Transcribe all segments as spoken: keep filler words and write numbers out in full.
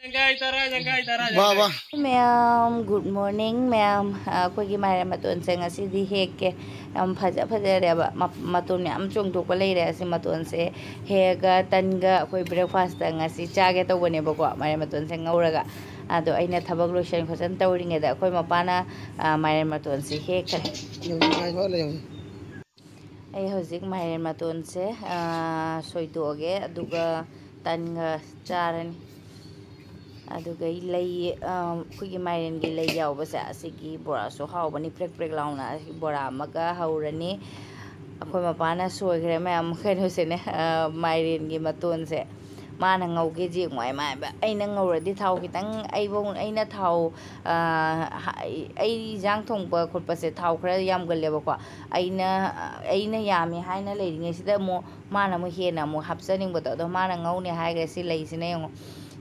ꯌꯥꯡꯈꯩ, ꯇꯔꯥ, ꯌꯥꯡꯈꯩ, ꯇꯔꯥ, ꯋꯥ, ꯌꯥꯡꯈꯩ꯫ ꯋꯥ꯫ ꯃꯌꯥꯝ, good morning, ꯃꯌꯥꯝ꯫ ꯑ, ꯑꯩꯈꯣꯏꯒꯤ ꯃꯥꯏꯔꯦꯟ ꯃꯇꯣꯟꯁꯦ ꯉꯁꯤꯗꯤ ꯍꯦꯛꯀꯦ꯫ ꯌꯥꯝ ꯐꯖ ꯐꯖꯔꯦꯕ꯫ ꯃ-, ꯃꯇꯣꯟ ꯃꯌꯥꯝ ꯆꯣꯡꯊꯣꯛꯄ ꯂꯩꯔꯦ꯫ ꯑꯁꯤ ꯃꯇꯣꯟꯁꯦ ꯍꯦꯛꯑꯒ ꯇꯟꯒ ꯑꯩꯈꯣꯏ breakfast ꯉꯁꯤ ꯆꯥꯒꯦ ꯇꯧꯕꯅꯦꯕꯀꯣ, ꯃꯥꯏꯔꯦꯟ ꯃꯇꯣꯟꯁꯦ ꯉꯧꯔꯒ꯫ ꯑꯗꯣ ꯑꯩꯅ ꯊꯕꯛ ꯂꯣꯏꯁꯟ ꯈꯣꯠꯆꯟ ꯇꯧꯔꯤꯉꯩꯗ ꯑꯩꯈꯣꯏ ꯃꯄꯥꯅ, ꯑ, ꯃꯥꯏꯔꯦꯟ ꯃꯇꯣꯟꯁꯦ ꯍꯦꯛꯈ꯭ꯔꯦ꯫ ꯌꯥꯝ ꯅꯨꯡꯉꯥꯏꯕ ꯂꯩꯍꯧꯋꯤ꯫ ꯑꯩ ꯍꯧꯖꯤꯛ ꯃꯥꯏꯔꯦꯟ ꯃꯇꯣꯟꯁꯦ, ꯑ, ꯁꯣꯏꯗꯣꯛꯑꯒꯦ, ꯑꯗꯨꯒ ꯇꯟꯒ ꯆꯥꯔꯅꯤ꯫ ꯑꯗꯨꯒ ꯑꯩ ꯂꯩ, ꯑ, ꯑꯩꯈꯣꯏꯒꯤ ꯃꯥꯏꯔꯦꯟꯒꯤ ꯂꯩ ꯌꯥꯎꯕꯁꯦ, ꯑꯁꯤꯒꯤ ꯕꯣꯔꯥꯁꯨ ꯍꯥꯎꯕꯅꯤ, ꯄ꯭ꯔꯦꯛ ꯄ꯭ꯔꯦꯛ ꯂꯥꯎꯅ꯫ ꯑꯁꯤ ꯕꯣꯔꯥ ꯑꯃꯒ ꯍꯧꯔꯅꯤ꯫ ꯑꯩꯈꯣꯏ ꯃꯄꯥꯅ ꯁꯣꯏꯈ꯭ꯔꯦ ꯃꯌꯥꯝ, ꯀꯩꯅꯣꯁꯤꯅꯦ, ꯑ, ꯃꯥꯏꯔꯦꯟꯒꯤ ꯃꯇꯣꯟꯁꯦ꯫ ꯃꯥꯅ ꯉꯧꯒꯦ ꯌꯦꯡꯉꯣ ꯍꯥꯏ ꯃꯥ ꯍꯥꯏꯕ꯫ ꯑꯩꯅ ꯉꯧꯔꯗꯤ ꯊꯥꯎ ꯈꯤꯇꯪ, ꯑꯩꯕꯧ-, ꯑꯩꯅ ꯊꯥꯎ, ꯑ, ꯍ-, ꯑꯩ ꯏꯟꯖꯥꯡ ꯊꯣꯡꯕ ꯈꯣꯠꯄꯁꯦ ꯊꯥꯎ ꯈꯔ ꯌꯥꯝꯒꯜꯂꯦꯕꯀꯣ꯫ ꯑꯩꯅ, ꯑꯩꯅ ꯌꯥꯝꯃꯤ ꯍꯥꯏꯅ ꯂꯩꯔꯤꯉꯩꯁꯤꯗ ꯑꯃꯨꯛ ꯃꯥꯅ ꯑꯃꯨꯛ ꯍꯦꯟꯅ ꯑꯃꯨꯛ ꯍꯥꯞꯆꯅꯤꯡꯕꯗꯣ꯫ ꯑꯗꯣ ꯃꯥꯅ ꯉꯧꯅꯤ ꯍꯥꯏꯈ꯭ꯔꯦ꯫ ꯁꯤ ꯂꯩꯁꯤꯅ ꯌꯦꯡꯉꯣ꯫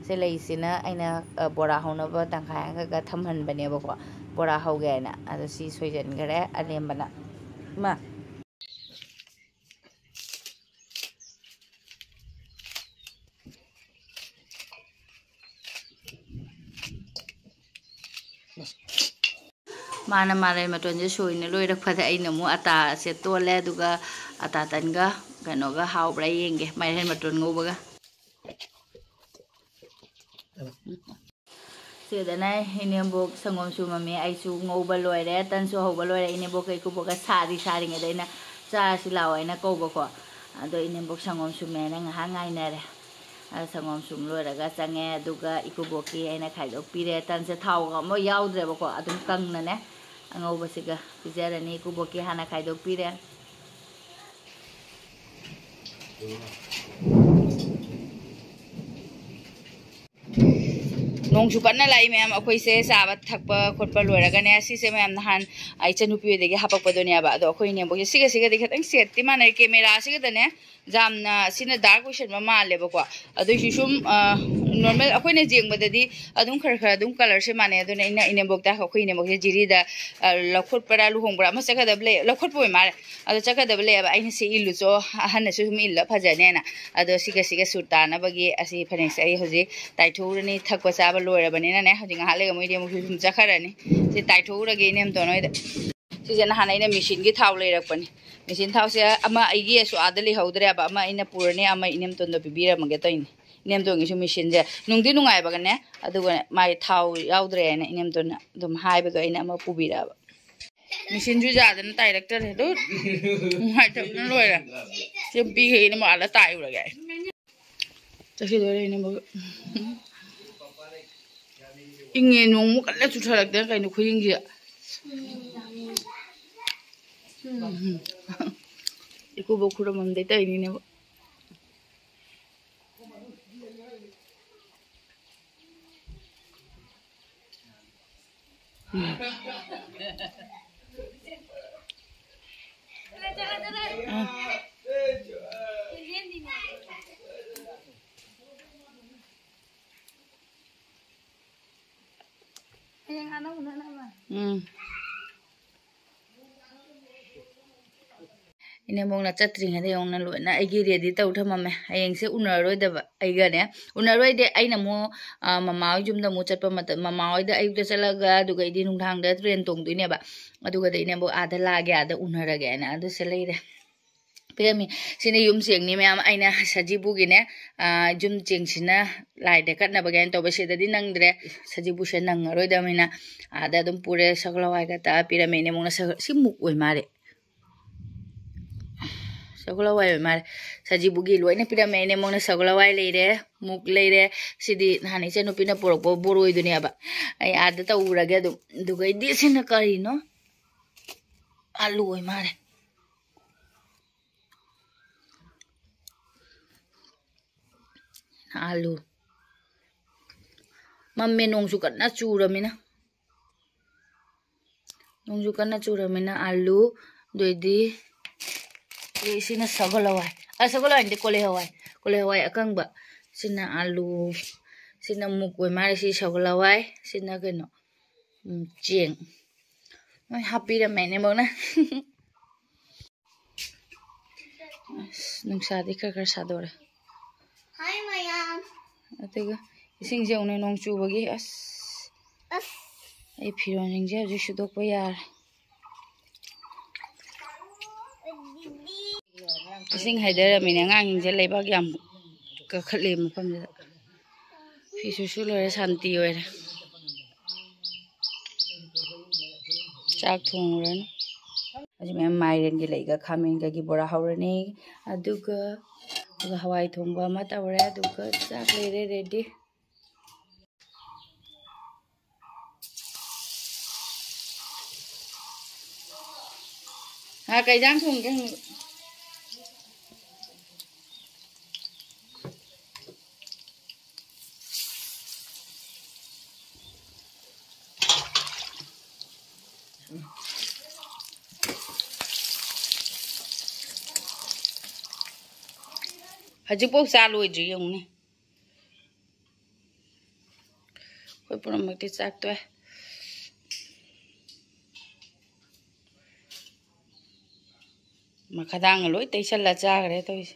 ꯁꯤ ꯂꯩꯁꯤꯅ ꯑꯩꯅ, ꯑ, ꯕꯣꯔꯥ ꯍꯧꯅꯕ ꯇꯪꯈꯥꯏ ꯑꯃꯈꯛꯀ ꯊꯝꯍꯟꯕꯅꯦꯕꯀꯣ꯫ ꯕꯣꯔꯥ ꯍꯧꯒꯦ ꯍꯥꯏꯅ꯫ ꯑꯗꯣ ꯁꯤ ꯁꯣꯏꯖꯟꯈ꯭ꯔꯦ ꯑꯔꯦꯝꯕꯅ꯫ ꯏꯃꯥ꯫ ꯃꯥꯅ ꯃꯥꯏꯔꯦꯟ ꯃꯇꯣꯟꯁꯦ ꯁꯣꯏꯅ ꯂꯣꯏꯔꯛꯄꯗ ꯑꯩꯅ ꯑꯃꯨꯛ ꯑꯇꯥꯁꯦ ꯇꯣꯠꯂꯦ, ꯑꯗꯨꯒ ꯑꯇꯥ ꯇꯟꯒ ꯀꯩꯅꯣꯒ ꯍꯥꯎꯕ꯭ꯔꯥ ꯌꯦꯡꯒꯦ, ꯃꯥꯏꯔꯦꯟ ꯃꯇꯣꯟ ꯉꯧꯕꯒ꯫ ꯁꯤꯗꯅ ꯏꯅꯦꯝꯕꯣꯛ ꯁꯪꯒꯣꯝ ꯁꯨꯝꯃꯝꯃꯤ, ꯑꯩꯁꯨ ꯉꯧꯕ ꯂꯣꯏꯔꯦ, ꯇꯟꯁꯨ ꯍꯧꯕ ꯂꯣꯏꯔꯦ꯫ ꯏꯅꯦꯝꯕꯣꯛꯀ ꯏꯀꯨꯕꯣꯛꯀ ꯁꯥꯔꯤ ꯁꯥꯔꯤꯉꯩꯗ ꯑꯩꯅ ꯆꯥꯔꯁꯤ ꯂꯥꯛꯑꯣ ꯍꯥꯏꯅ ꯀꯧꯕꯀꯣ꯫ ꯑꯗꯣ ꯏꯅꯦꯝꯕꯣꯛ ꯁꯪꯒꯣꯝ ꯁꯨꯝꯃꯦꯅ ꯉꯥꯏꯍꯥꯛ ꯉꯥꯏꯅꯔꯦ꯫ ꯑꯗ ꯁꯪꯒꯣꯝ ꯁꯨꯝ ꯂꯣꯏꯔꯒ ꯆꯪꯉꯦ, ꯑꯗꯨꯒ ꯏꯀꯨꯕꯣꯛꯀꯤ ꯑꯩꯅ ꯈꯥꯏꯗꯣꯛꯄꯤꯔꯦ꯫ ꯇꯟꯁꯦ ꯊꯥꯎꯒ ꯑꯃ ꯌꯥꯎꯗ꯭ꯔꯦꯕꯀꯣ, ꯑꯗꯨꯝ ꯀꯪꯅꯅꯦ ꯑꯉꯧꯕꯁꯤꯒ ꯄꯤꯖꯔꯅꯤ꯫ ꯏꯀꯨꯕꯣꯛꯀꯤ ꯍꯥꯟꯅ ꯈꯥꯏꯗꯣꯛꯄꯤꯔꯦ꯫ ꯅꯣꯡꯁꯨ ꯀꯟꯅ ꯂꯥꯛꯏ ꯃꯌꯥꯝ꯫ ꯑꯩꯈꯣꯏꯁꯦ ꯆꯥꯕ ꯊꯛꯄ ꯈꯣꯠꯄ ꯂꯣꯏꯔꯒꯅꯦ, ꯁꯤꯁꯦ ꯃꯌꯥꯝ ꯅꯍꯥꯟ, ꯑ, ꯏꯆꯟꯅꯨꯄꯤ ꯍꯣꯏꯗꯒꯤ ꯍꯥꯄꯛꯄꯗꯨꯅꯦꯕ꯫ ꯑꯗꯣ ꯑꯩꯈꯣꯏ ꯏꯅꯦꯝꯕꯣꯛꯁꯦ ꯁꯤꯒ ꯁꯤꯒꯗꯤ ꯈꯤꯇꯪ ꯁꯦꯠꯇꯤ ꯃꯥꯟꯅꯔꯦ, ꯀꯦꯃꯦꯔꯥꯁꯤꯒꯗꯅꯦ ꯌꯥꯝꯅ ꯁꯤꯅ ꯗꯥꯔꯛ ꯑꯣꯏꯁꯟꯕ ꯃꯥꯜꯂꯦꯕꯀꯣ꯫ ꯑꯗꯨꯏꯁꯨ ꯁꯨꯝ, ꯑ, ꯅꯣꯔꯃꯦꯜ ꯑꯩꯈꯣꯏꯅ ꯌꯦꯡꯕꯗꯗꯤ ꯑꯗꯨꯝ ꯈꯔ ꯈꯔ ꯑꯗꯨꯝ ꯀꯂꯔꯁꯦ ꯃꯥꯟꯅꯩ꯫ ꯑꯗꯨꯅ ꯑꯩꯅ ꯏꯅꯦꯝꯕꯣꯛꯇ, ꯑꯩꯈꯣꯏ ꯏꯅꯦꯝꯕꯣꯛꯁꯦ ꯖꯤꯔꯤꯗ, ꯑ, ꯂꯧꯈꯠꯄ꯭ꯔꯥ ꯂꯨꯍꯣꯡꯕ꯭ꯔꯥ ꯑꯃ ꯆꯠꯀꯗꯕ ꯂꯩ, ꯂꯧꯈꯠꯄ ꯑꯣꯏ ꯃꯥꯜꯂꯦ꯫ ꯑꯗꯣ ꯆꯠꯀꯗꯕ ꯂꯩꯌꯦꯕ, ꯑꯩꯅ ꯁꯤ ꯏꯜꯂꯨꯆꯣ, ꯑꯍꯟꯅꯁꯨ ꯁꯨꯝ ꯏꯜꯂ ꯐꯖꯅꯦꯅ꯫ ꯑꯗꯣ ꯁꯤꯒ ꯁꯤꯒ ꯁꯨꯠ ꯇꯥꯅꯕꯒꯤ ꯑꯁꯤ ꯐꯅꯦꯛꯁꯦ ꯑꯩ ꯍꯧꯖꯤꯛ ꯇꯥꯏꯊꯣꯛꯎꯔꯅꯤ꯫ ꯊꯛꯄ ꯆꯥꯕ ꯂꯣꯏꯔꯕꯅꯤꯅꯅꯦ, ꯍꯧꯖꯤꯛ ꯉꯥꯏꯍꯥꯛ ꯂꯩꯒ ꯃꯣꯏꯗꯤ ꯑꯃꯨꯛꯁꯨ ꯁꯨꯝ ꯆꯠꯈ꯭ꯔꯅꯤ꯫ ꯁꯤ ꯇꯥꯏꯊꯣꯛꯎꯔꯒꯦ ꯏꯅꯦꯝꯇꯣꯟ ꯍꯣꯏꯗ꯫ ꯁꯤꯁꯦ ꯅꯍꯥꯟ ꯑꯩꯅ ꯃꯦꯆꯤꯟꯒꯤ ꯊꯥꯎ ꯂꯩꯔꯛꯄꯅꯤ꯫ ꯃꯦꯆꯤꯟ ꯊꯥꯎꯁꯦ ꯑꯃ ꯑꯩꯒꯤꯁꯨ ꯑꯥꯗ ꯂꯩꯍꯧꯗ꯭ꯔꯦꯕ, ꯑꯃ ꯑꯩꯅ ꯄꯨꯔꯅꯤ, ꯑꯃ ꯏꯅꯦꯝꯇꯣꯟꯗ ꯄꯤꯕꯤꯔꯝꯃꯒꯦ ꯇꯧꯔꯤꯅꯤ꯫ ꯏꯅꯦꯝꯇꯣꯟꯒꯤꯁꯨ ꯃꯦꯆꯤꯟꯁꯦ ꯅꯨꯡꯗꯤ ꯅꯨꯡꯉꯥꯏꯕꯒꯅꯦ, ꯑꯗꯨꯒ ꯃꯥꯏ ꯊꯥꯎ ꯌꯥꯎꯗ꯭ꯔꯦ ꯍꯥꯏꯅ ꯏꯅꯦꯝꯇꯣꯟꯅ ꯑꯗꯨꯝ ꯍꯥꯏꯕꯗꯣ ꯑꯩꯅ ꯑꯃ ꯄꯨꯕꯤꯔꯛꯑꯕ꯫ ꯃꯦꯆꯤꯟꯁꯨ ꯌꯥꯗꯅ ꯇꯥꯏꯔꯛꯇꯔꯦ ꯑꯗꯨ꯫ ꯅꯨꯡꯉꯥꯏꯇꯕꯅ ꯂꯣꯏꯔꯦ꯫ ꯁꯤ ꯄꯤꯈꯩꯅ ꯑꯃꯨꯛ ꯑꯥꯗ ꯇꯥꯏꯔꯨꯔꯒꯦ꯫ ꯆꯠꯈꯤꯗꯣꯔꯦ ꯏꯅꯦꯝꯕꯣꯛ꯫ ꯏꯪꯉꯦ, ꯅꯣꯡꯃꯨꯛ ꯀꯟꯅ ꯆꯨꯊꯔꯛꯇꯅ ꯀꯩꯅꯣ ꯈꯨꯌꯤꯡꯁꯤꯗ꯫ ꯏꯀꯨꯕꯣꯛ ꯈꯨꯔꯝꯃꯝꯗꯩ ꯇꯧꯔꯤꯅꯤꯅꯦꯕ꯫ ꯎꯝ꯫ ꯏꯅꯦꯝꯕꯣꯛꯅ ꯆꯠꯇ꯭ꯔꯤꯉꯩꯗ ꯌꯦꯡꯉꯨꯅ ꯂꯣꯏꯅ ꯑꯩꯒꯤ ꯔꯦꯗꯤ ꯇꯧ ꯊꯝꯃꯝꯃꯦ꯫ ꯍꯌꯦꯡꯁꯦ ꯎꯅꯔꯔꯣꯏꯗꯕ ꯑꯩꯒꯅꯦ꯫ ꯎꯅꯔꯣꯏꯗꯤ ꯑꯩꯅ ꯑꯃꯨꯛ, ꯑ, ꯃꯃꯥ ꯍꯣꯏ ꯌꯨꯝꯗ ꯑꯃꯨꯛ ꯆꯠꯄ ꯃꯇꯝ, ꯃꯃꯥ ꯍꯣꯏꯗ ꯑꯌꯨꯛꯇ ꯆꯠꯂꯒ ꯑꯗꯨꯒ ꯑꯩꯗꯤ ꯅꯨꯡꯗꯥꯡꯗ ꯇ꯭ꯔꯦꯟ ꯇꯣꯡꯗꯣꯏꯅꯦꯕ꯫ ꯑꯗꯨꯒꯗꯤ ꯏꯅꯦꯝꯕꯣꯛ ꯑꯥꯗ ꯂꯥꯛꯑꯒꯦ, ꯑꯥꯗ ꯎꯅꯔꯒꯦꯅ ꯑꯗꯨ ꯁꯤ ꯂꯩꯔꯦ꯫ ꯄꯤꯔꯝꯃꯤ꯫ ꯁꯤꯅ ꯌꯨꯝ ꯆꯦꯡꯅꯤ ꯃꯌꯥꯝ꯫ ꯑꯩꯅ ꯁꯖꯤꯕꯨꯒꯤꯅꯦ, ꯑ, ꯌꯨꯝ ꯆꯦꯡꯁꯤꯅ ꯂꯥꯏꯗ ꯀꯠꯅꯕꯒꯥꯏꯅ ꯇꯧꯕ꯫ ꯁꯤꯗꯗꯤ ꯅꯪꯗ꯭ꯔꯦ꯫ ꯁꯖꯤꯕꯨꯁꯦ ꯅꯪꯉꯔꯣꯏꯗꯕꯅꯤꯅ ꯑꯥꯗ ꯑꯗꯨꯝ ꯄꯨꯔꯦ꯫ ꯁꯒꯣꯜ ꯍꯋꯥꯏꯒ ꯇꯛꯑ ꯄꯤꯔꯝꯃꯦ ꯏꯅꯦꯝꯕꯣꯛꯅ꯫ ꯁꯒ-, ꯁꯤ ꯃꯨꯛ ꯑꯣꯏ ꯃꯥꯜꯂꯦ꯫ ꯁꯒꯣꯜ ꯍꯋꯥꯏ ꯑꯣꯏ ꯃꯥꯜꯂꯦ꯫ ꯁꯖꯤꯕꯨꯒꯤ ꯂꯣꯏꯅ ꯄꯤꯔꯝꯃꯦ ꯏꯅꯦꯝꯕꯣꯛꯅ꯫ ꯁꯒꯣꯜ ꯍꯋꯥꯏ ꯂꯩꯔꯦ, ꯃꯨꯛ ꯂꯩꯔꯦ꯫ ꯁꯤꯗꯤ ꯅꯍꯥꯟ ꯏꯆꯟꯅꯨꯄꯤꯅ ꯄꯨꯔꯛꯄ ꯕꯣꯔꯣꯏꯗꯨꯅꯦꯕ꯫ ꯑꯩ ꯑꯥꯗ ꯇꯧꯔꯨꯔꯒꯦ ꯑꯗꯨꯝ꯫ ꯑꯗꯨꯒꯩꯗꯤ ꯁꯤꯅ ꯀꯔꯤꯅꯣ? ꯑꯥꯂꯨ ꯑꯣꯏ ꯃꯥꯜꯂꯦ꯫ ꯑꯥꯂꯨ꯫ ꯃꯝꯃꯦ, ꯅꯣꯡꯁꯨ ꯀꯟꯅ ꯆꯨꯔꯃꯤꯅ꯫ ꯅꯣꯡꯁꯨ ꯀꯟꯅ ꯆꯨꯔꯃꯤꯅ ꯑꯥꯂꯨ, ꯑꯗꯨꯏꯗꯤ ꯁꯤ-, ꯁꯤꯅ ꯁꯒꯣꯜ ꯍꯋꯥꯏ꯫ ꯑ, ꯁꯒꯣꯜ ꯍꯋꯥꯏ ꯅꯠꯇꯦ, ꯀꯣꯂꯤ ꯍꯋꯥꯏ꯫ ꯀꯣꯂꯤ ꯍꯋꯥꯏ ꯑꯀꯪꯕ꯫ ꯁꯤꯅ ꯑꯥꯂꯨ, ꯁꯤꯅ ꯃꯨꯛ ꯑꯣꯏ ꯃꯥꯜꯂꯦ, ꯁꯤ ꯁꯒꯣꯜ ꯍꯋꯥꯏ, ꯁꯤꯅ ꯀꯩꯅꯣ, ꯎꯝ, ꯆꯦꯡ꯫ ꯂꯣꯏ ꯍꯥꯞꯄꯤꯔꯝꯃꯦ ꯏꯅꯦꯝꯕꯣꯛꯅ꯫ ꯑꯁ, ꯅꯨꯡꯁꯥꯗꯤ ꯈꯔ ꯈꯔ ꯁꯥꯗꯣꯔꯦ꯫ ꯍꯥꯏ ꯃꯌꯥꯝ꯫ ꯑꯗꯨꯒ ꯏꯁꯤꯡꯁꯦ ꯑꯃꯨꯛꯅꯦ ꯅꯣꯡ ꯆꯨꯕꯒꯤ, ꯑꯁ꯫ ꯑꯁ꯫ ꯑꯩ ꯐꯤꯔꯣꯟꯁꯤꯡꯁꯦ ꯍꯧꯖꯤꯛ ꯁꯨꯗꯣꯛꯄ ꯌꯥꯔꯦ꯫ ꯏꯁꯤꯡ ꯍꯩꯊꯔꯝꯃꯤꯅꯦ, ꯑꯉꯥꯡꯁꯤꯡꯁꯦ ꯂꯩꯕꯥꯛ ꯌꯥꯝ ꯀꯥꯈꯠꯂꯤ ꯃꯐꯝꯁꯤꯗ꯫ ꯐꯤꯁꯨ ꯁꯨ ꯂꯣꯏꯔꯦ, ꯁꯥꯟꯇꯤ ꯑꯣꯏꯔꯦ꯫ ꯆꯥꯛ ꯊꯣꯡꯉꯨꯔꯅꯤ꯫ ꯍꯧꯖꯤꯛ ꯃꯌꯥꯝ ꯃꯥꯏꯔꯦꯟꯒꯤ ꯂꯩꯒ ꯈꯥꯃꯦꯟꯒꯒꯤ ꯕꯣꯔꯥ ꯍꯧꯔꯅꯤ꯫ ꯑꯗꯨꯒ, ꯑꯗꯨꯒ ꯍꯋꯥꯏ ꯊꯣꯡꯕ ꯑꯃ ꯇꯧꯔꯦ꯫ ꯑꯗꯨꯒ ꯆꯥꯛ ꯂꯩꯔꯦ ready꯫ ꯍꯥ, ꯀꯩ ꯏꯟꯖꯥꯡ ꯊꯣꯡꯒꯦ ꯍꯪꯉꯨ꯫ ꯍꯧꯖꯤꯛꯐꯥꯎ ꯆꯥ ꯂꯣꯏꯗ꯭ꯔꯤ ꯌꯦꯡꯉꯨꯅꯦ꯫ ꯑꯩꯈꯣꯏ ꯄꯨꯝꯅꯃꯛꯇꯤ ꯆꯥꯛ ꯇꯣꯛꯑꯦ꯫ ꯃꯈꯥꯗꯥꯡꯒ ꯂꯣꯏ ꯇꯩꯁꯜꯂ ꯆꯥꯈ꯭ꯔꯦ ꯇꯧꯔꯤꯁꯦ꯫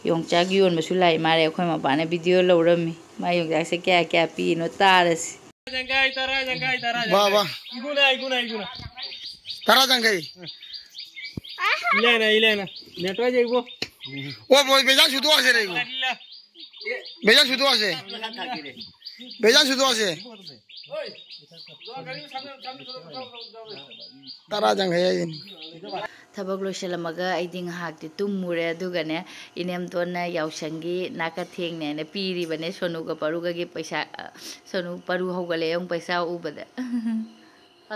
ꯌꯣꯡꯆꯥꯛ ꯌꯣꯟꯕꯁꯨ ꯂꯥꯛꯏ ꯃꯥꯜꯂꯦ꯫ ꯑꯩꯈꯣꯏ ꯃꯄꯥꯅ video ꯂꯧꯔꯝꯃꯤ꯫ ꯃꯥ ꯌꯣꯡꯆꯥꯛꯁꯦ ꯀꯌꯥ ꯀꯌꯥ ꯄꯤꯔꯤꯅꯣ ꯇꯥꯔꯁꯤ꯫ ꯌꯥꯡꯈꯩ, ꯇꯔꯥ, ꯌꯥꯡꯈꯩ, ꯇꯔꯥ, ꯕꯥ, ꯌꯥꯡꯈꯩ꯫ ꯕꯥ꯫ ꯏꯒꯨꯅ, ꯏꯒꯨꯅ, ꯏꯒꯨꯅ꯫ ꯇꯔꯥ ꯌꯥꯡꯈꯩ꯫ ꯏꯂꯦꯅ, ꯏꯂꯦꯅ꯫ ꯅꯦꯠꯋꯥꯛ ꯌꯦꯡꯉꯨ꯫ ꯑꯣ, ꯕꯣꯏ, ꯕꯦꯖꯥ ꯁꯨꯗꯣꯛꯑꯁꯦ, ꯏꯕꯨ꯫ ꯏꯂꯦ꯫ ꯕꯦꯖꯥ ꯁꯨꯗꯣꯛꯑꯁꯦ꯫ ꯕꯦꯖꯥ ꯁꯨꯗꯣꯛꯑꯁꯦ꯫ ꯇꯔꯥ ꯌꯥꯡꯈꯩ ꯍꯥꯏꯁꯤꯅꯤ꯫ ꯊꯕꯛ ꯂꯣꯏꯁꯤꯜꯂꯝꯃꯒ ꯑꯩꯗꯤ ꯉꯥꯏꯍꯥꯛꯇꯤ ꯇꯨꯝꯃꯨꯔꯦ꯫ ꯑꯗꯨꯒꯅꯦ, ꯏꯅꯦꯝꯇꯣꯟꯅ ꯌꯥꯎꯁꯪꯒꯤ ꯅꯥꯀꯊꯦꯡꯅꯦꯅ ꯄꯤꯔꯤꯕꯅꯦ ꯁꯣꯅꯨꯒ ꯄꯔꯨꯒꯒꯤ ꯄꯩꯁꯥ꯫ ꯑ, ꯁꯣꯅꯨ, ꯄꯔꯨ ꯍꯧꯒꯠꯂꯛꯑꯦ ꯑꯃꯨꯛ ꯄꯩꯁꯥ ꯎꯕꯗ꯫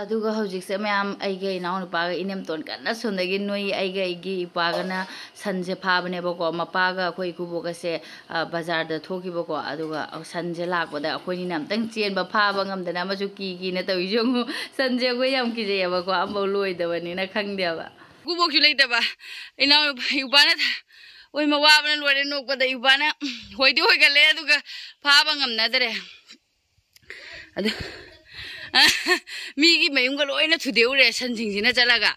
ꯑꯗꯨꯒ ꯍꯧꯖꯤꯛꯁꯦ ꯃꯌꯥꯝ, ꯑꯩꯒ ꯏꯅꯥꯎꯅꯨꯄꯥꯒ ꯏꯅꯦꯝꯇꯣꯟ ꯀꯟꯅ ꯁꯣꯝꯗꯒꯤ ꯅꯣꯏ ꯑꯩꯒ ꯑꯩꯒꯤ ꯏꯄꯥꯒꯅ ꯁꯟꯁꯦ ꯐꯥꯕꯅꯦꯕꯀꯣ꯫ ꯃꯄꯥꯒ ꯑꯩꯈꯣꯏ ꯏꯀꯨꯕꯣꯛꯀꯁꯦ, ꯑ, ꯕꯖꯥꯔꯗ ꯊꯣꯛꯈꯤꯕꯀꯣ꯫ ꯑꯗꯨꯒ ꯁꯟꯁꯦ ꯂꯥꯛꯄꯗ ꯑꯩꯈꯣꯏꯅꯤꯅ ꯑꯝꯇꯪ ꯆꯦꯟꯕ, ꯐꯥꯕ ꯉꯝꯗꯅ ꯑꯃꯁꯨ ꯀꯤ ꯀꯤꯅ ꯇꯧꯔꯤꯁꯦ ꯌꯦꯡꯉꯨ꯫ ꯁꯟꯁꯦ ꯑꯩꯈꯣꯏ ꯌꯥꯝ ꯀꯤꯖꯩꯌꯦꯕꯀꯣ, ꯑꯝꯐꯥꯎ ꯂꯣꯏꯗꯕꯅꯤꯅ ꯈꯪꯗꯦꯕ꯫ ꯏꯀꯨꯕꯣꯛꯁꯨ ꯂꯩꯇꯕ, ꯏꯅꯥꯎ ꯏꯄꯥꯅ ꯊ-, ꯑꯣꯏꯃ ꯋꯥꯕꯅ ꯂꯣꯏꯔꯦ ꯅꯣꯛꯄꯗ꯫ ꯏꯄꯥꯅ ꯍꯣꯏꯗꯤ ꯍꯣꯏꯒꯠꯂꯦ, ꯑꯗꯨꯒ ꯐꯥꯕ ꯉꯝꯅꯗꯔꯦ꯫ ꯑꯗꯨ ꯃꯤꯒꯤ ꯃꯌꯨꯝꯒ ꯂꯣꯏꯅ ꯊꯨꯗꯦꯛꯎꯔꯦ ꯁꯟꯁꯤꯡꯁꯤꯅ ꯆꯠꯂꯒ꯫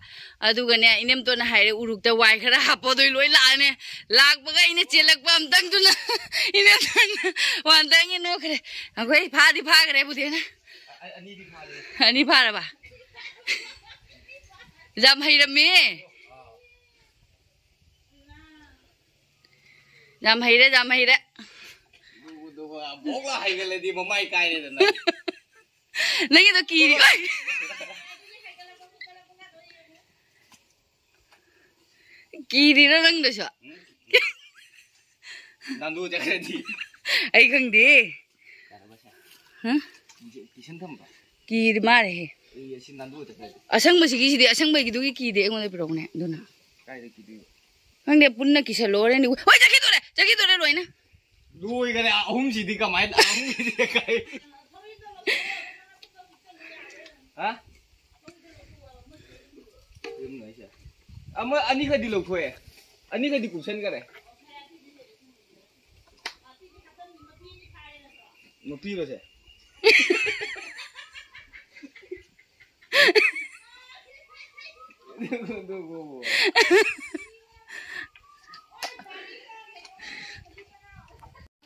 ꯑꯗꯨꯒꯅꯦ, ꯏꯅꯦꯝꯇꯣꯟꯅ ꯍꯥꯏꯔꯦ, "ꯎꯔꯨꯛꯇ ꯋꯥꯏ ꯈꯔ ꯍꯥꯞꯄꯣ", ꯑꯗꯨꯏ ꯂꯣꯏ ꯂꯥꯛꯑꯅꯦ꯫ ꯂꯥꯛꯄꯒ ꯑꯩꯅ ꯆꯦꯜꯂꯛꯄ ꯑꯝꯇꯪꯗꯨꯅ ꯏꯅꯦꯝꯇꯣꯟꯅ ꯋꯥꯟꯗꯒꯤ ꯅꯣꯛꯈ꯭ꯔꯦ꯫ ꯑꯩꯈꯣꯏ ꯐꯥꯗꯤ ꯐꯥꯈ꯭ꯔꯦ ꯕꯨꯗꯦꯅ꯫ ꯑꯅꯤ ꯐꯥꯔꯕ? ꯌꯥꯝ ꯍꯩꯔꯝꯃꯦ꯫ ꯌꯥꯝ ꯍꯩꯔꯦ, ꯌꯥꯝ ꯍꯩꯔꯦ꯫ ꯑꯗꯨꯒ ꯕꯣꯛꯂ ꯍꯩꯒꯠꯂꯗꯤ ꯃꯃꯥꯏ ꯀꯥꯏꯔꯦꯗꯅ꯫ ꯅꯪꯒꯤꯗꯣ ꯀꯤꯔꯤ꯫ ꯀꯤꯔꯤꯔꯣ ꯅꯪꯗꯨꯁꯨ? ꯅꯥꯟꯗꯣꯛ ꯆꯠꯈ꯭ꯔꯗꯤ꯫ ꯑꯩ ꯈꯪꯗꯦ꯫ ꯍꯥ? ꯀꯤꯁꯟ ꯊꯝꯕ꯫ ꯀꯤꯔꯤ ꯃꯥꯜꯂꯦꯍꯦ꯫ ꯑꯩ ꯑꯁꯤ ꯅꯥꯟꯗꯣꯛ ꯆꯠꯈ꯭ꯔꯗꯤ꯫ ꯑꯁꯪꯕꯁꯤꯒꯤꯁꯤꯗꯤ, ꯑꯁꯪꯕꯒꯤꯗꯨꯒꯤ ꯀꯤꯗꯦ, ꯑꯩꯉꯣꯟꯗ ꯄꯤꯔꯛꯎꯅꯦ ꯑꯗꯨꯅ꯫ ꯀꯥꯏꯗ ꯀꯤꯗꯣꯏꯕ? ꯈꯪꯗꯦ, ꯄꯨꯟꯅ ꯀꯤꯁꯜꯂꯣ ꯍꯣꯔꯦꯟꯗꯤ꯫ ꯍꯣꯏ, ꯆꯠꯈꯤꯗꯣꯔꯦ, ꯆꯠꯈꯤꯗꯣꯔꯦ ꯂꯣꯏꯅ꯫ ꯂꯣꯏꯈꯔꯦ, ꯑꯍꯨꯝꯁꯤꯗꯤ ꯀꯃꯥꯏꯅ, ꯑꯍꯨꯝꯁꯤꯗꯤ ꯀꯥꯏ? ꯍꯥ? ꯑꯃ ꯑꯅꯤꯈꯗꯤ ꯂꯧꯊꯣꯛꯑꯦ, ꯑꯅꯤꯈꯗꯤ ꯀꯨꯞꯁꯟꯈꯔꯦ꯫ ꯃꯄꯤꯔꯣꯁꯦ?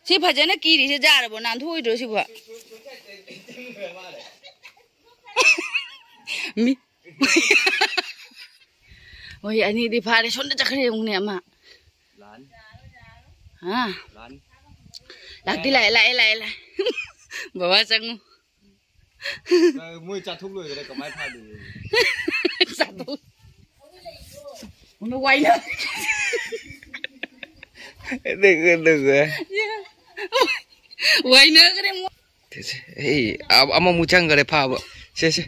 ꯁꯤ ꯐꯖꯅ ꯀꯤꯔꯤꯁꯦ ꯌꯥꯔꯕꯣ? ꯅꯥꯟꯊꯣꯛꯑꯣꯏꯗ꯭ꯔꯣ ꯁꯤꯕꯣ? ꯃꯤ ꯍꯣꯏ, ꯑꯅꯤꯗꯤ ꯐꯥꯔꯦ꯫ ꯁꯣꯝꯗ ꯆꯠꯈ꯭ꯔꯦ ꯑꯃꯨꯛꯅꯦ ꯑꯃ꯫ ꯂꯥꯛꯑꯅꯤ꯫ ꯍꯥ? ꯂꯥꯛꯑꯅꯤ꯫ ꯂꯥꯛꯇꯤ ꯂꯥꯛꯑꯦ, ꯂꯥꯛꯑꯦ, ꯂꯥꯛꯑꯦ, ꯂꯥꯛꯑꯦ꯫ ꯕꯕꯥ ꯆꯪꯉꯨ꯫ ꯃꯣꯏ ꯆꯥꯊꯣꯛ ꯂꯣꯏꯈ꯭ꯔꯦ, ꯀꯃꯥꯏꯅ ꯐꯥꯗꯣꯏꯅꯣ? ꯆꯥꯊꯣꯛ꯫ ꯎꯅ ꯋꯥꯏꯅ꯫ ꯑꯗꯨꯒ, ꯑꯗꯨꯒ꯫ ꯋꯥꯏꯅꯈ꯭ꯔꯦ ꯃꯣꯏ꯫ ꯁꯦ, ꯁꯦ꯫ ꯑꯩ ꯑ-, ꯑꯃꯃꯨꯛ ꯆꯪꯈꯔꯦ ꯐꯥꯕ꯫ ꯁꯦ, ꯁꯦ꯫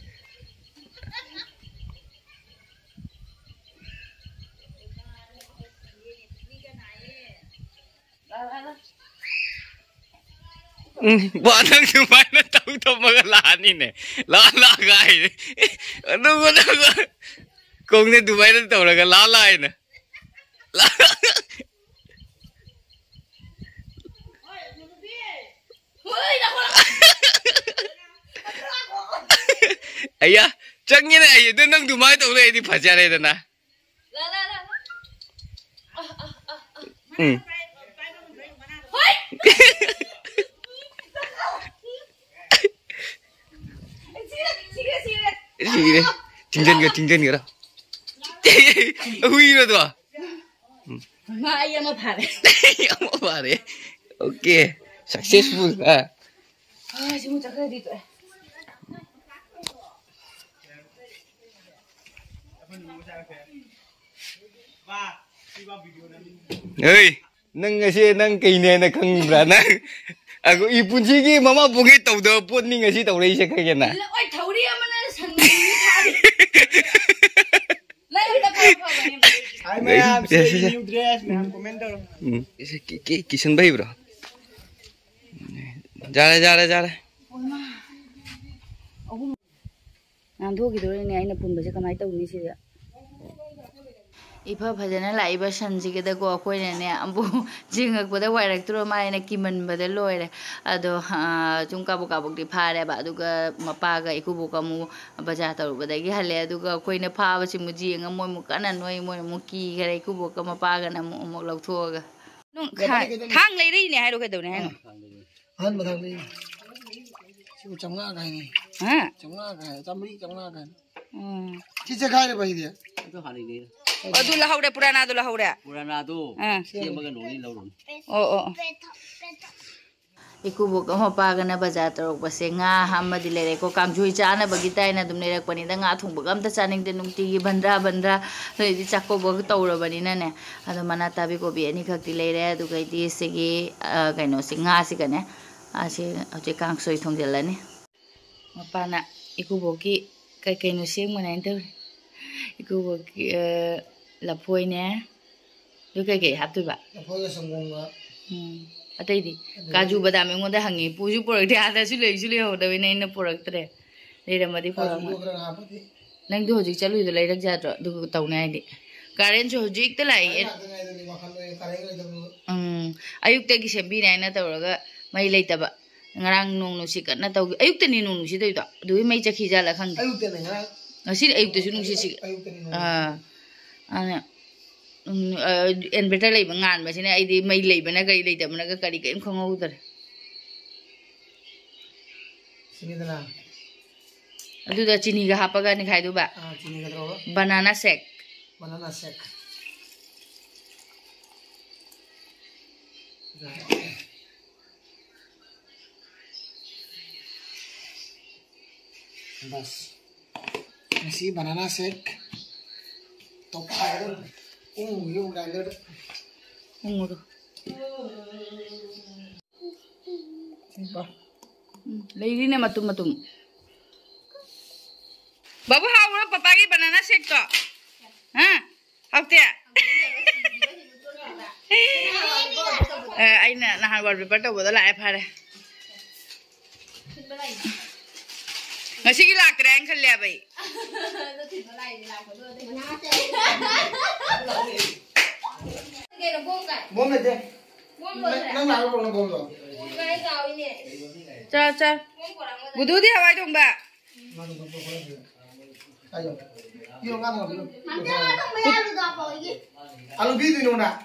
ꯎꯝ, ꯕꯥ, ꯅꯪ ꯑꯗꯨꯃꯥꯏꯅ ꯇꯧ ꯊꯝꯃꯒ ꯂꯥꯛꯑꯅꯤꯅꯦ꯫ ꯂꯥꯛ, ꯂꯥꯛ ꯍꯥꯏꯅꯦ꯫ ꯑꯗꯨꯒ ꯅꯪ ꯀꯧꯅꯦ ꯑꯗꯨꯃꯥꯏꯅ ꯇꯧꯔꯒ ꯂꯥꯛ, ꯂꯥꯛ ꯍꯥꯏꯅ꯫ ꯂꯥꯛ꯫ ꯑꯌꯥ, ꯆꯪꯉꯤꯅꯦ ꯑꯩ꯫ ꯑꯗꯨ ꯅꯪ ꯑꯗꯨꯃꯥꯏꯅ ꯇꯧ ꯂꯩꯔꯗꯤ ꯐꯖꯔꯦꯗꯅ꯫ ꯎꯝ꯫ ꯁꯤꯔꯦ꯫ ꯆꯤꯡꯖꯟꯒ-, ꯆꯤꯡꯖꯟꯒꯔꯣ꯫ ꯍꯨꯏꯔꯣ ꯑꯗꯣ? ꯎꯝ꯫ ꯃꯥ ꯑꯩ ꯑꯃ ꯐꯥꯔꯦ꯫ ꯑꯃ ꯐꯥꯔꯦ꯫ OK꯫ Successful꯫ ꯑꯥ꯫ ꯑꯥ, ꯁꯤꯃꯨꯛ ꯆꯠꯈ꯭ꯔꯗꯤ ꯇꯣꯛꯑꯦ꯫ ꯍꯩ, ꯅꯪ ꯉꯁꯤ ꯅꯪ ꯀꯩꯅꯦꯅ ꯈꯪꯕ꯭ꯔꯥ? ꯅꯪ ꯑꯒꯣ-, ꯏ ꯄꯨꯟꯁꯤꯒꯤ ꯃꯃꯥ ꯄꯣꯛꯉꯩ ꯇꯧꯗꯕ ꯄꯣꯠꯅꯤ ꯉꯁꯤ ꯇꯧꯔꯛꯏꯁꯦ, ꯈꯪꯉꯦꯅ? ꯂꯣꯏ ꯊꯧꯔꯤ ꯑꯃꯅ ꯁꯟ ꯃꯔꯤ ꯐꯥꯔꯤ꯫ ꯅꯪ ꯍꯟꯗꯛ ꯐꯥꯎ ꯐꯕꯅꯦ꯫ ꯍꯥꯏ ꯃꯌꯥꯝ, ꯁꯤ ꯁꯤ, ꯁꯤ꯫ New dress ꯃꯌꯥꯝ comment ꯇꯧꯔꯣ꯫ ꯎꯝ, ꯁꯤ ꯀꯤ-, ꯀꯤ-, ꯀꯤꯁꯟꯕ ꯍꯩꯕ꯭ꯔꯣ? ꯌꯥꯔꯦ, ꯌꯥꯔꯦ, ꯌꯥꯔꯦ꯫ ꯅꯥꯟꯊꯣꯛꯈꯤꯗꯣꯔꯦꯅꯦ, ꯑꯩꯅ ꯄꯨꯟꯕꯁꯦ ꯀꯃꯥꯏꯅ ꯇꯧꯅꯤ ꯁꯤꯗ? ꯏꯐ ꯐꯖꯅ ꯂꯥꯛꯏꯕ ꯁꯟꯁꯤꯒꯗꯀꯣ ꯑꯩꯈꯣꯏꯅꯅꯦ ꯑꯃꯨꯛ ꯆꯤꯡꯉꯛꯄꯗ ꯋꯥꯏꯔꯛꯇ꯭ꯔꯣ ꯃꯥ ꯍꯥꯏꯅ ꯀꯤꯃꯟꯕꯗ ꯂꯣꯏꯔꯦ꯫ ꯑꯗꯣ, ꯑꯥ, ꯁꯨꯝ ꯀꯥꯕꯛ ꯀꯥꯕꯛꯇꯤ ꯐꯥꯔꯦꯕ꯫ ꯑꯗꯨꯒ ꯃꯄꯥꯒ ꯏꯀꯨꯕꯣꯛꯀ ꯑꯃꯨꯛ ꯕꯖꯥꯔ ꯇꯧꯔꯨꯕꯗꯒꯤ ꯍꯜꯂꯦ꯫ ꯑꯗꯨꯒ ꯑꯩꯈꯣꯏꯅ ꯐꯥꯕꯁꯤꯃꯨꯛ ꯌꯦꯡꯉ ꯃꯣꯏ ꯑꯃꯨꯛ ꯀꯟꯅ ꯅꯣꯏ, ꯃꯣꯏꯅ ꯑꯃꯨꯛ ꯀꯤꯈꯔꯦ꯫ ꯏꯀꯨꯕꯣꯛꯀ ꯃꯄꯥꯒꯅ ꯑꯃꯨꯛ, ꯑꯃꯨꯛ ꯂꯧꯊꯣꯛꯑꯒ꯫ ꯅꯪ ꯌꯥꯔꯦ, ꯊꯥꯡ, ꯀꯩꯗꯧꯅꯤ? ꯊꯥꯡ ꯂꯩꯔꯛꯏꯅꯦ ꯍꯥꯏꯔꯣ ꯀꯩꯗꯧꯅꯤ ꯍꯥꯏꯅꯣ? ꯑꯍꯥꯟꯕ ꯊꯥꯡꯗ ꯁꯤꯕꯨ ꯆꯥꯝꯃꯉꯥ ꯀꯥꯏꯅꯤ꯫ ꯍꯥ? ꯆꯥꯝꯃꯉꯥ ꯀꯥꯏ, ꯆꯥꯝꯃꯔꯤ, ꯆꯥꯝꯃꯉꯥ ꯀꯥꯏꯅꯤ꯫ ꯎꯝ꯫ ꯁꯤ ꯆꯦꯈꯥꯏꯔꯦ ꯚꯥꯏꯗꯤ꯫ ꯑꯗꯨ ꯍꯥꯟꯅꯩꯅꯦ꯫ ꯑꯗꯨ ꯂꯧꯍꯧꯔꯦ, ꯄꯨꯔꯥꯅꯥꯗꯣ ꯂꯧꯍꯧꯔꯦ? ꯄꯨꯔꯥꯅꯥꯗꯣ ꯑꯥ꯫ ꯁꯦꯝꯃꯒ ꯅꯣꯡꯅꯤ ꯂꯧꯔꯨꯅꯤ꯫ ꯑꯣ, ꯑꯣ, ꯑꯣ꯫ ꯏꯀꯨꯕꯣꯛꯀ ꯃꯄꯥꯒꯅ ꯕꯖꯥꯔ ꯇꯧꯔꯛꯄꯁꯦ ꯉꯥ ꯑꯃꯗꯤ ꯂꯩꯔꯦꯀꯣ꯫ ꯀꯥꯡꯁꯣꯏ ꯆꯥꯅꯕꯒꯤ ꯇꯥꯏꯅ ꯑꯗꯨꯝ ꯂꯩꯔꯛꯄꯅꯤꯗ, ꯉꯥ ꯊꯣꯡꯕꯒ ꯑꯝꯇ ꯆꯥꯅꯤꯡꯗꯦ꯫ ꯅꯨꯡꯇꯤꯒꯤ ꯕꯟꯗ꯭ꯔꯥ, ꯕꯟꯗ꯭ꯔꯥ꯫ ꯅꯣꯏꯗꯤ ꯆꯥꯛꯀꯧꯕꯒ ꯇꯧꯔꯕꯅꯤꯅꯅꯦ꯫ ꯑꯗꯣ ꯃꯅꯥ ꯇꯥꯕꯤ ꯀꯣꯕꯤ ꯑꯅꯤꯈꯛꯇꯤ ꯂꯩꯔꯦ꯫ ꯑꯗꯨꯒꯩꯗꯤ ꯁꯤꯒꯤ, ꯑ, ꯀꯩꯅꯣꯁꯤ, ꯉꯥꯁꯤꯒꯅꯦ꯫ ꯑꯁꯤ ꯍꯧꯖꯤꯛ ꯀꯥꯡꯁꯣꯏ ꯊꯣꯡꯖꯤꯜꯂꯅꯤ꯫ ꯃꯄꯥꯅ ꯏꯀꯨꯕꯣꯛꯀꯤ ꯀꯩ ꯀꯩꯅꯣ ꯁꯦꯝꯒꯅꯤ ꯍꯥꯏꯅ ꯇꯧꯔꯤ꯫ ꯏꯀꯨꯕꯣꯛꯀꯤ, ꯑ, ꯂꯐꯣꯏꯅꯦ꯫ ꯑꯗꯨ ꯀꯩꯀꯩ ꯍꯥꯞꯇꯣꯏꯕ? ꯂꯐꯣꯏꯒ ꯁꯪꯒꯣꯝꯒ꯫ ꯎꯝ꯫ ꯑꯇꯩꯗꯤ? ꯀꯥꯖꯨ ꯕꯗꯥꯝ ꯑꯩꯉꯣꯟꯗ ꯍꯪꯉꯤ, ꯄꯨꯁꯨ ꯄꯨꯔꯛꯇꯦ, ꯑꯥꯗꯁꯨ ꯂꯩꯁꯨ ꯂꯩꯍꯧꯗꯕꯅꯤꯅ ꯑꯩꯅ ꯄꯨꯔꯛꯇ꯭ꯔꯦ꯫ ꯂꯩꯔꯝꯃꯗꯤ ꯄꯨꯔꯛꯑꯣ꯫ ꯀꯥꯖꯨꯗꯣ ꯈꯔ ꯍꯥꯞꯄꯗꯤ꯫ ꯅꯪꯗꯣ ꯍꯧꯖꯤꯛ ꯆꯠꯂꯨꯏꯗꯣ ꯂꯩꯔꯛ ꯌꯥꯗ꯭ꯔꯣ? ꯑꯗꯨꯒ ꯇꯧꯅꯤ ꯍꯥꯏꯗꯤ꯫ ꯀꯥꯔꯦꯟꯁꯨ ꯍꯧꯖꯤꯛꯇ ꯂꯥꯛꯏ꯫ ꯀꯥꯔꯦꯟ ꯂꯥꯛꯇ ꯉꯥꯏꯔꯤꯕꯅꯤ, ꯋꯥꯈꯜ ꯂꯣꯏꯅ ꯀꯥꯔꯦꯟ ꯂꯩꯇꯕꯗꯨꯗ꯫ ꯎꯝ꯫ ꯑꯌꯨꯛꯇꯒꯤ ꯁꯦꯝꯕꯤꯅꯤ ꯍꯥꯏꯅ ꯇꯧꯔꯒ ꯃꯩ ꯂꯩꯇꯕ꯫ ꯉꯔꯥꯡ ꯅꯣꯡ ꯅꯨꯡꯁꯤꯠ ꯀꯟꯅ ꯇꯧꯈꯤ꯫ ꯑꯌꯨꯛꯇꯅꯤ ꯅꯣꯡ ꯅꯨꯡꯁꯤꯠ ꯇꯧꯔꯤꯗꯣ꯫ ꯑꯗꯨꯒꯤ ꯃꯩ ꯆꯠꯈꯤ ꯖꯥꯠꯂ ꯈꯪꯗꯦ꯫ ꯑꯌꯨꯛꯇꯅꯤ ꯉꯔꯥꯡ꯫ ꯉꯁꯤꯗꯤ ꯑꯌꯨꯛꯇꯁꯨ ꯅꯨꯡꯁꯤꯠ ꯁꯤꯠ-, ꯑꯌꯨꯛꯇꯅꯤ ꯅꯣꯡ ꯑꯥ꯫ ꯑꯗꯨꯅ, ꯎꯝ, ꯑ, inverter ꯂꯩꯕ ꯉꯥꯟꯕꯁꯤꯅ ꯑꯩꯗꯤ ꯃꯩ ꯂꯩꯕꯅ ꯀꯔꯤ ꯂꯩꯇꯕꯅꯒ ꯀꯔꯤ ꯀꯔꯤꯝ ꯈꯪꯍꯧꯗ꯭ꯔꯦ꯫ ꯁꯤꯅꯤꯗꯅ꯫ ꯑꯗꯨꯗ ꯆꯤꯅꯤꯒ ꯍꯥꯞꯄꯒ ꯅꯤꯈꯥꯏꯗꯨꯕ꯫ ꯑꯥ, ꯆꯤꯅꯤꯒ ꯇꯧꯔꯒ꯫ Banana shake꯫ Banana shake꯫ Bus. ꯉꯁꯤ banana shake ꯇꯧꯈꯥꯏꯒꯗꯧꯔꯤꯕꯅꯤ꯫ ꯎꯝ, ꯌꯨꯝ grinder ꯗ꯫ ꯎꯝ, ꯑꯗꯣ꯫ ꯎꯝ, ꯂꯩꯔꯤꯅꯦ ꯃꯇꯨꯝ ꯃꯇꯨꯝ꯫ ꯕꯥꯕꯨ, ꯍꯥꯎꯕ꯭ꯔꯣ ꯄꯄꯥꯒꯤ banana shake ꯇꯣ? ꯍꯥ? ꯍꯥꯎꯇꯦ? ꯑ, ꯑꯩꯅ ꯅꯍꯥꯟ wallpaper ꯇꯧꯕꯗ ꯂꯥꯛꯑꯦ, ꯐꯔꯦ꯫ ꯉꯁꯤꯒꯤ ꯂꯥꯛꯇ꯭ꯔꯦ ꯍꯥꯏꯅ ꯈꯜꯂꯦꯕ ꯑꯩ꯫ ꯕꯣꯝ ꯂꯩꯇꯦ꯫ ꯅꯪ ꯂꯥꯛꯑꯒ ꯄꯨꯔꯛꯑꯣ ꯕꯣꯝꯗꯣ꯫ ꯆꯥ, ꯆꯥ꯫ ꯒꯨꯗꯨꯗꯤ ꯍꯋꯥꯏ ꯊꯣꯡꯕ꯫ ꯑꯂꯨ ꯄꯤꯗꯣꯏꯅꯣ ꯅꯪ?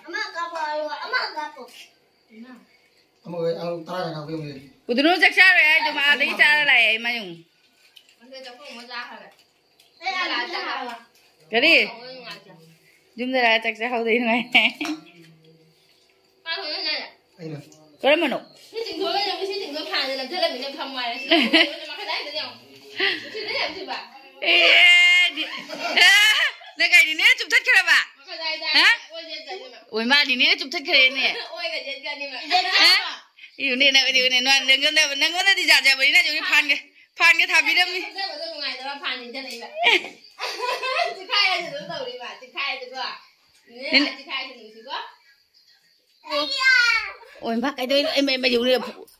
ꯑꯃꯒ ꯑꯂꯨ ꯇꯔꯥ ꯈꯛ ꯍꯥꯞꯄꯤꯌꯨ꯫ ꯎꯗꯨꯅꯨ ꯆꯥꯛ ꯆꯥꯔꯣꯏ ꯍꯥꯏꯗꯣ ꯃꯥ ꯑꯥꯗꯒꯤ ꯆꯥꯔ ꯂꯥꯛꯑꯦ ꯑꯩ ꯃꯌꯨꯝ꯫ ꯀꯔꯤ? ꯌꯨꯝꯗ ꯂꯥꯛꯑ ꯆꯥꯛ ꯆꯥꯍꯧꯗꯣꯏ ꯅꯨꯡꯉꯥꯏ꯫ ꯑꯩꯅ꯫ ꯀꯔꯝꯕꯅꯣ? ꯁꯤ ꯆꯤꯡꯊꯣꯛꯑꯒ ꯌꯦꯡꯉꯨ, ꯁꯤ ꯆꯤꯡꯊꯣꯛ ꯐꯥꯟꯗ ꯅꯝꯁꯤꯜꯂꯝꯃꯤꯅ ꯐꯝ ꯍꯥꯏꯔꯦ꯫ ꯁꯤ ꯂꯣꯏ ꯃꯈꯥ ꯂꯥꯏꯗ ꯌꯦꯡꯉꯨ꯫ ꯁꯤꯗ ꯌꯥꯝ ꯊꯤꯕ꯫ ꯑꯦ, ꯗꯤ-, ꯑꯦ, ꯅꯪ ꯀꯩꯅꯣ ꯅꯦꯅꯦ ꯆꯨꯞꯊꯠꯈ꯭ꯔꯕ? ꯃꯈꯥ ꯂꯥꯏꯗ ꯍꯥ? ꯑꯣꯏ ꯆꯠꯈ꯭ꯔꯅꯤꯕ꯫ ꯑꯣꯏ, ꯃꯥꯗꯤꯅꯦ ꯆꯨꯞꯊꯠꯈ꯭ꯔꯦꯅꯦ꯫ ꯑꯣꯏꯒ ꯆꯠꯈ꯭ꯔꯅꯤꯕ꯫ ꯍꯥ? ꯏꯌꯨꯅꯦ, ꯅꯪ, ꯏꯌꯨꯅꯦ, ꯅꯪꯉꯣꯟꯗ, ꯅꯪꯉꯣꯟꯗꯗꯤ ꯖꯥꯠ ꯖꯥꯠ ꯕꯅꯤꯅ ꯍꯧꯖꯤꯛ ꯐꯥꯟꯒ, ꯐꯥꯟꯒ ꯊꯥꯕꯤꯔꯝꯃꯤ꯫ ꯆꯠꯄꯗꯣ ꯅꯨꯡꯉꯥꯏꯇꯕ ꯐꯥꯟ ꯅꯤꯡꯁꯤꯡꯉꯛꯏꯕ꯫ ꯆꯤꯈꯥꯏ ꯍꯥꯏꯁꯦ ꯑꯗꯨꯝ ꯇꯧꯔꯤꯕ, ꯆꯤꯈꯥꯏ ꯍꯥꯏꯁꯦꯀꯣ꯫ ꯅꯦꯅꯦ ꯅꯦꯅꯦ ꯆꯤꯈꯥꯏ ꯍꯥꯏꯁꯦ ꯅꯨꯡꯁꯤꯀꯣ꯫ ꯑꯣꯏꯃꯥ, ꯀꯩꯗꯧꯔꯤꯅꯣ? ꯑꯩ ꯃꯩ, ꯃꯩ ꯌꯧꯔꯦ꯫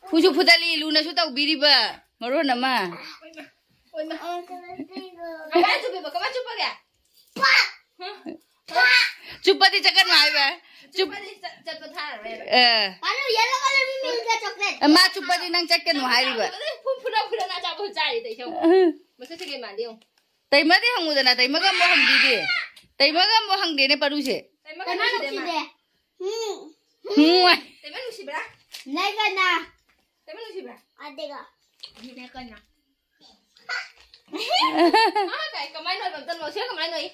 ꯐꯨꯁꯨ ꯐꯨꯗꯠꯂꯤ, ꯂꯨꯅꯁꯨ ꯇꯧꯕꯤꯔꯤꯕ꯫ ꯃꯔꯣꯟ ꯑꯃ꯫ ꯀꯃꯥꯏꯅ ꯆꯨꯞꯄꯤꯕ? ꯀꯃꯥꯏꯅ ꯆꯨꯞꯄꯒꯦ? ꯆꯨꯞꯄꯗꯤ ꯆꯠꯀꯅꯨ ꯍꯥꯏꯕ꯫ ꯆꯨꯞ- ꯆꯨꯞꯄꯗꯤ ꯆꯠ-, ꯆꯠꯄ ꯊꯥꯔꯔꯣꯏꯕ꯫ ꯑ꯫ ꯃꯥꯅ yellow colour ꯃꯤ ꯃꯤꯡꯒ chocolate꯫ ꯃꯥ ꯆꯨꯞꯄꯗꯤ ꯅꯪ ꯆꯠꯀꯅꯨ ꯍꯥꯏꯔꯤꯕ꯫ ꯐꯨ-, ꯐꯨꯅ ꯐꯨꯅ ꯑꯆꯥꯄꯣꯠ ꯆꯥꯔꯤ ꯇꯧꯏꯁꯦ ꯌꯦꯡꯉꯨ꯫ ꯃꯁꯛꯁꯦ ꯀꯩ ꯃꯥꯟꯒꯦ ꯌꯦꯡꯉꯨ꯫ ꯇꯩꯃꯗꯤ ꯍꯪꯉꯨꯗꯅ, ꯇꯩꯃꯒ ꯑꯃꯨꯛ ꯍꯪꯕꯤꯗꯦ꯫ ꯇꯩꯃꯒ ꯑꯃꯨꯛ ꯍꯪꯗꯦꯅꯦ ꯄꯥꯔꯨꯁꯦ꯫ ꯇꯩꯃꯒ ꯀꯅꯥ ꯅꯨꯡꯁꯤꯗꯦ ꯃꯥ? ꯅꯨꯡꯁꯤꯗꯦ? ꯎꯝ꯫ ꯎꯝ꯫ ꯇꯩꯃ ꯅꯨꯡꯁꯤꯕ꯭ꯔꯥ? ꯅꯩꯒꯅ꯫ ꯇꯩꯃ ꯅꯨꯡꯁꯤꯕ꯭ꯔꯥ? ꯑꯗꯨꯒ꯫ ꯅꯩꯒꯅ꯫ ꯑꯥ, ꯀꯥꯏ, ꯀꯃꯥꯏꯅ ꯅꯣꯏꯕ ꯑꯝꯇ ꯅꯣꯏ-, ꯁꯤꯗ ꯀꯃꯥꯏꯅ ꯅꯣꯏ?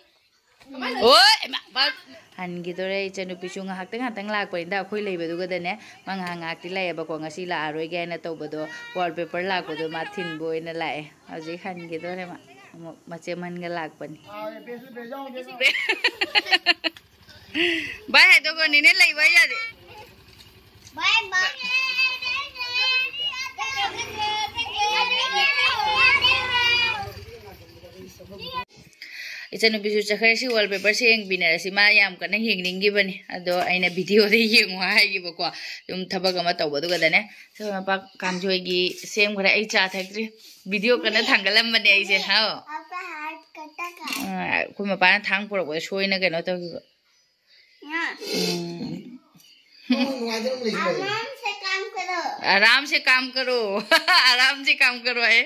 ꯀꯃꯥꯏꯅ ꯅꯣꯏ? ꯑꯣꯏ, ꯏꯃꯥ, ꯕꯥ-, ꯍꯟꯈꯤꯗꯣꯔꯦ꯫ ꯏꯆꯟꯅꯨꯄꯤꯁꯨ ꯉꯥꯏꯍꯥꯛꯇꯪ ꯉꯥꯏꯍꯥꯛꯇꯪ ꯂꯥꯛꯄꯅꯤꯗ, ꯑꯩꯈꯣꯏ ꯂꯩꯕꯗꯨꯒꯗꯅꯦ꯫ ꯃꯥ ꯉꯥꯏꯍꯥꯛ ꯉꯥꯏꯍꯥꯛꯇꯤ ꯂꯥꯛꯑꯦꯕꯀꯣ, ꯉꯁꯤ ꯂꯥꯛꯑꯔꯣꯏꯒꯦ ꯍꯥꯏꯅ ꯇꯧꯕꯗꯣ, wallpaper ꯂꯥꯛꯄꯗꯣ ꯃꯥ ꯊꯤꯟꯕ ꯑꯣꯏꯅ ꯂꯥꯛꯑꯦ꯫ ꯍꯧꯖꯤꯛ ꯍꯟꯈꯤꯗꯣꯔꯦ ꯃꯥ꯫ ꯑꯃꯨꯛ ꯃꯆꯦꯃꯟꯒ ꯂꯥꯛꯄꯅꯤ꯫ ꯚꯥꯏ ꯍꯥꯏꯗꯣꯛꯈ꯭ꯔꯣ, ꯅꯦꯅꯦ ꯂꯩꯕ ꯌꯥꯗꯦ꯫ ꯏꯆꯟꯅꯨꯄꯤꯁꯨ ꯆꯠꯈ꯭ꯔꯦ꯫ ꯁꯤ wallpaperꯁꯦ ꯌꯦꯡꯕꯤꯅꯔꯁꯤ꯫ ꯃꯥ ꯌꯥꯝ ꯀꯟꯅ ꯌꯦꯡꯅꯤꯡꯈꯤꯕꯅꯤ, ꯑꯗꯣ ꯑꯩꯅ videoꯗ ꯌꯦꯡꯉꯣ ꯍꯥꯏꯈꯤꯕꯀꯣ꯫ ꯌꯨꯝ ꯊꯕꯛ ꯑꯃ ꯇꯧꯕꯗꯨꯒꯗꯅꯦ꯫ ꯁꯤ ꯃꯄꯥ ꯀꯥꯡꯁꯣꯏꯒꯤ ꯁꯦꯝꯈ꯭ꯔꯦ꯫ ꯑꯩ ꯆꯥ ꯊꯛꯇ꯭ꯔꯤ, video ꯀꯟꯅ ꯊꯥꯡꯒꯠꯂꯝꯕꯅꯦ ꯑꯩꯁꯦ꯫ ꯍꯥꯎ꯫ ꯑ, ꯑꯩꯈꯣꯏ ꯃꯄꯥꯅ ꯊꯥꯡ ꯄꯨꯔꯛꯄꯗ ꯁꯣꯏꯅ ꯀꯩꯅꯣ ꯇꯧꯈꯤꯕ꯫ ꯎꯝ꯫ आराम से काम करो। आराम से काम करो, आराम से काम करो ꯍꯥꯏ꯫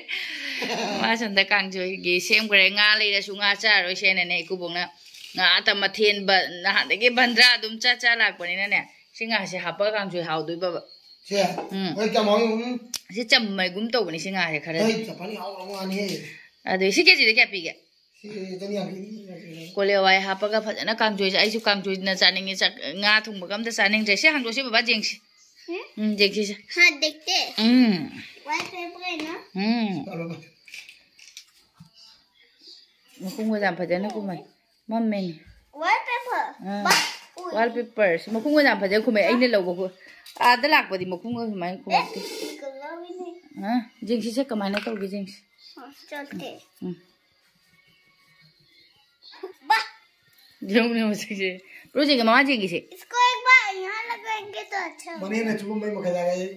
ꯃꯥ ꯁꯣꯝꯗ ꯀꯥꯡꯁꯣꯏꯒꯤ ꯁꯦꯝꯈ꯭ꯔꯦ꯫ ꯉꯥ ꯂꯩꯔꯁꯨ ꯉꯥ ꯆꯥꯔꯣꯏ ꯁꯦꯅꯅꯦ꯫ ꯏꯀꯨꯕꯣꯛꯅ ꯉꯥ ꯑꯇ ꯃꯊꯦꯟ ꯕ-, ꯅꯍꯥꯟꯗꯒꯤ ꯕꯟꯗ꯭ꯔꯥ ꯑꯗꯨꯝ ꯆꯥ ꯆꯥ ꯂꯥꯛꯄꯅꯤꯅꯅꯦ꯫ ꯁꯤ ꯉꯥꯁꯦ ꯍꯥꯞꯄꯒ ꯀꯥꯡꯁꯣꯏ ꯍꯥꯎꯗꯣꯏꯕꯕ꯫ ꯁꯦ, ꯎꯝ꯫ ꯍꯣꯏ, ꯀꯌꯥꯝ ꯍꯥꯎꯏ, ꯎꯝ꯫ ꯁꯤ ꯆꯝꯃꯒꯨꯝ ꯇꯧꯕꯅꯤ ꯁꯤ ꯉꯥꯁꯦ ꯈꯔꯗꯤ꯫ ꯍꯣꯏ, ꯆꯞꯄꯅꯤ, ꯍꯥꯎꯈ꯭ꯔꯕ ꯉꯥꯅꯤꯍꯦ꯫ ꯑꯗꯨ ꯁꯤ ꯀꯦꯖꯤꯗ ꯀꯌꯥ ꯄꯤꯒꯦ? ꯁꯤ ꯆꯅꯤ ꯌꯥꯡꯈꯩ꯫ ꯀꯣꯂꯤ ꯍꯋꯥꯏ ꯍꯥꯞꯄꯒ ꯐꯖꯅ ꯀꯥꯡꯁꯣꯏꯁꯦ꯫ ꯑꯩꯁꯨ ꯀꯥꯡꯁꯣꯏꯅ ꯆꯥꯅꯤꯡꯉꯤ꯫ ꯆꯥꯛ, ꯉꯥ ꯊꯣꯡꯕꯒ ꯑꯝꯇ ꯆꯥꯅꯤꯡꯗ꯭ꯔꯦ꯫ ꯁꯤ ꯍꯥꯡꯗꯣꯛꯁꯤ ꯕꯕꯥ, ꯌꯦꯡꯁꯤ꯫ ꯎꯝ? ꯎꯝ, ꯌꯦꯡꯁꯤꯁꯦ꯫ हाँ, देखते हैं। ꯎꯝ꯫ Wallpaper है ना? ꯎꯝ꯫ ꯃꯈꯣꯡꯒ ꯌꯥꯝ ꯐꯖꯅ ꯀꯨꯝꯃꯦ꯫ ꯃꯝꯃꯦꯅꯦ꯫ Wallpaper? ꯑꯥ꯫ ꯕꯥ-, ꯎꯏ꯫ Wallpaper꯫ ꯁꯤ ꯃꯈꯣꯡꯒ ꯌꯥꯝ ꯐꯖꯅ ꯈꯨꯝꯃꯦ꯫ ꯑꯩꯅ ꯂꯧꯕ ꯈꯨ-, ꯑꯥꯗ ꯂꯥꯛꯄꯗꯤ ꯃꯈꯣꯡꯒ ꯁꯨꯃꯥꯏꯅ ꯈꯨꯝꯃꯛꯇꯦ꯫ ꯑꯦ, ꯁꯤ ꯀꯂꯔꯅꯦ꯫ ꯑꯥ, ꯌꯦꯡꯁꯤꯁꯦ ꯀꯃꯥꯏꯅ ꯇꯧꯒꯦ ꯌꯦꯡꯁꯤ꯫ हाँ, चलते हैं। ꯎꯝ꯫ ꯕꯥ! ꯌꯦꯡꯉꯨꯅꯦ ꯃꯁꯛꯁꯦ꯫ ꯔꯣꯖꯤꯒ ꯃꯃꯥ ꯌꯦꯡꯒꯤꯁꯦ꯫ इसको एक बार यहाँ लगा ꯃꯅꯦꯅ ꯆꯨꯞꯄꯝꯕꯩ ꯃꯈꯩ ꯆꯥꯔꯦ ꯑꯩ꯫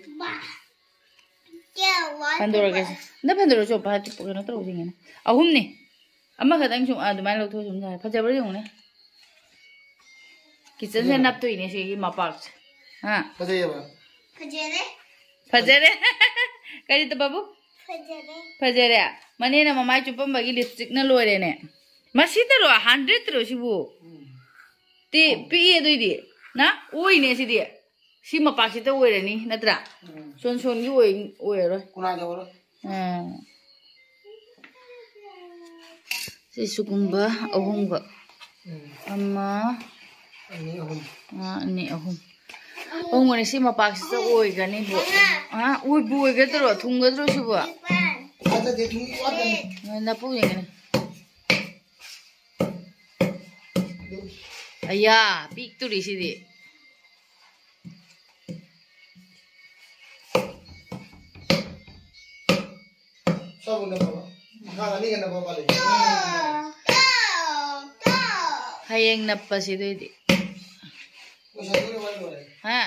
ꯐꯟꯗꯣꯔꯛꯀꯦ꯫ ꯅ ꯐꯟꯗꯣꯔꯛꯑꯣ, ꯆꯣꯞꯄ ꯍꯥꯏ ꯀꯩꯅꯣ ꯇꯧꯁꯤꯡꯒꯦꯅ꯫ ꯑꯍꯨꯝꯅꯤ꯫ ꯑꯃꯈꯛꯇꯪ ꯁꯨꯝ ꯑꯗꯨꯃꯥꯏꯅ ꯂꯧꯊꯣꯛꯑ ꯁꯨꯝ ꯆꯥꯏ꯫ ꯐꯖꯕ꯭ꯔꯥ ꯌꯦꯡꯉꯨꯅꯦ꯫ ꯀꯤꯠꯆꯟꯁꯦ ꯐꯖꯕ꯭ꯔꯥ? ꯅꯞꯇꯣꯏꯅꯦ ꯁꯤꯒꯤ ꯃꯄꯥꯛꯁꯦ꯫ ꯍꯥ? ꯐꯖꯩꯌꯦꯕ꯫ ꯐꯖꯔꯦ꯫ ꯐꯖꯔꯦ꯫ ꯀꯔꯤ ꯇꯕꯕꯨ? ꯐꯖꯔꯦ꯫ ꯐꯖꯔꯦ꯫ ꯃꯅꯦꯅ ꯃꯃꯥꯏ ꯆꯨꯞꯄꯝꯕꯒꯤ ꯂꯤꯞꯁꯇꯤꯛꯅ ꯂꯣꯏꯔꯦꯅꯦ꯫ ꯃꯁꯤꯗꯔꯣ? ꯍꯟꯗ꯭ꯔꯦꯠꯇꯔꯣ ꯁꯤꯕꯨ? ꯎꯝ꯫ ꯇꯤ ꯄꯤꯛꯏ ꯑꯗꯨꯏꯗꯤ꯫ ꯅ? ꯑꯣꯏꯅꯦ ꯁꯤꯗꯤ꯫ ꯁꯤ ꯃꯄꯥꯁꯤꯗ ꯑꯣꯏꯔꯅꯤ, ꯅꯠꯇ꯭ꯔꯥ? ꯎꯝ꯫ ꯁꯣꯟ ꯁꯣꯟꯒꯤ ꯑꯣꯏ-, ꯑꯣꯏꯔꯔꯣꯏ꯫ ꯀꯨꯅꯥꯗ ꯑꯣꯏꯔꯣꯏ꯫ ꯎꯝ꯫ ꯁꯤ ꯁꯤꯒꯨꯝꯕ ꯑꯍꯨꯝꯒ꯫ ꯎꯝ꯫ ꯑꯃ, ꯑꯅꯤ, ꯑꯍꯨꯝ꯫ ꯑꯃ, ꯑꯅꯤ, ꯑꯍꯨꯝ꯫ ꯑꯍꯨꯝꯒꯅꯤ ꯁꯤ ꯃꯄꯥꯁꯤꯗ ꯑꯣꯏꯒꯅꯤꯕꯨ꯫ ꯑ, ꯑꯣꯏꯕꯨ ꯑꯣꯏꯒꯗ꯭ꯔꯣ? ꯊꯨꯡꯒꯗ꯭ꯔꯣ ꯁꯤꯕꯨ? ꯐꯖꯗꯦ, ꯊꯨꯝ ꯋꯥꯠꯀꯅꯤ꯫ ꯅꯄꯨ ꯌꯦꯡꯒꯅꯤ꯫ ꯑꯌꯥ, ꯄꯤꯛꯇꯣꯔꯤ ꯁꯤꯗꯤ꯫ ꯁꯥꯕꯨꯟꯅ ꯐꯕ꯫ ꯃꯈꯥꯗ ꯑꯅꯤꯒꯅ ꯐꯕ ꯂꯩ꯫ ꯍꯌꯦꯡ ꯅꯞꯄꯁꯤ ꯑꯗꯨꯏꯗꯤ꯫ ꯂꯣꯏꯁꯟꯗꯣꯏꯔꯣ ꯋꯥꯔꯤ ꯂꯣꯏꯔꯦ? ꯍꯥ?